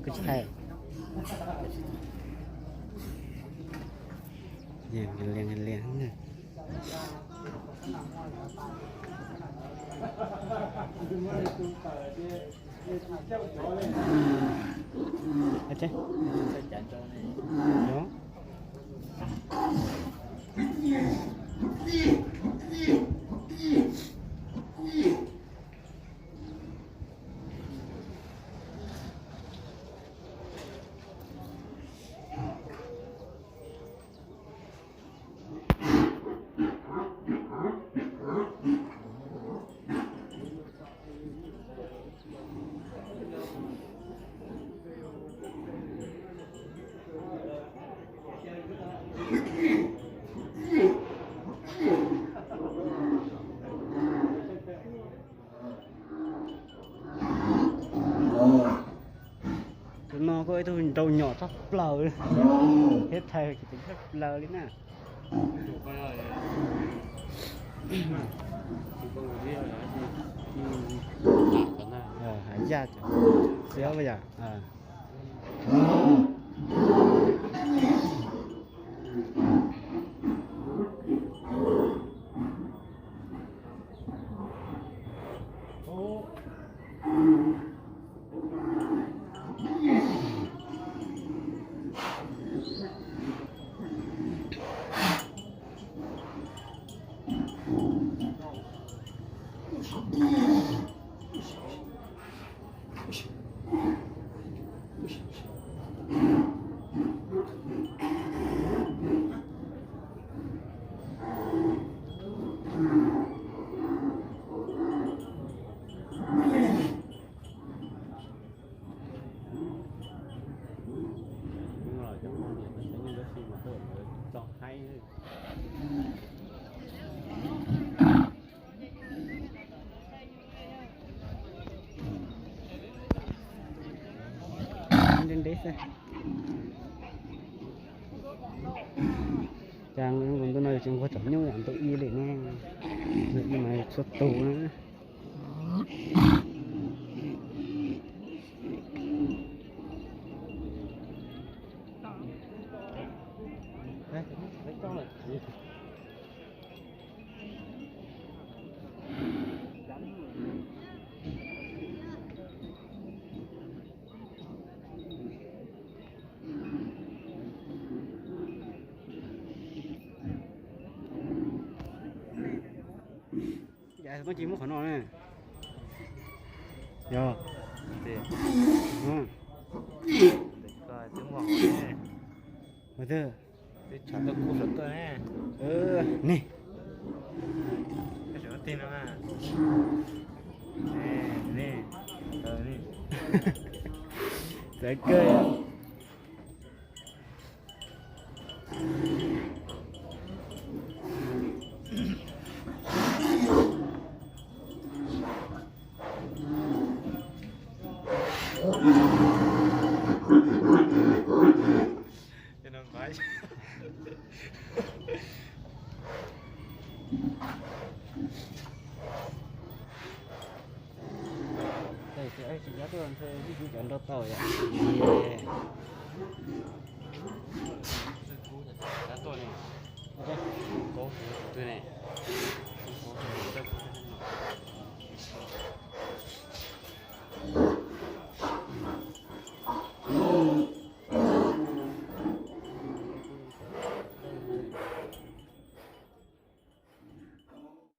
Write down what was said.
Kuv tsis thaij. Lias lias lias. Tus no kuj ib tug nraug nyom tshaj plaws, thiab thaij tsis tau tshaj plaws li na. Hav yaj xiab yam. Ntev ntev xwb. Cas ntu no yus tsis nquag tsom nyuj yam ntu ib li ne, ntu ib mas txhua tus na. Yam tsis muab qhov no ne. Yog. Ua twg? Twb tshav tuaj kub saum tuaj ne. Ni. Tig no. Ni. Txawv kawg. Tsis nyob tuaj ntshe ib kuv cov nrau tau yom.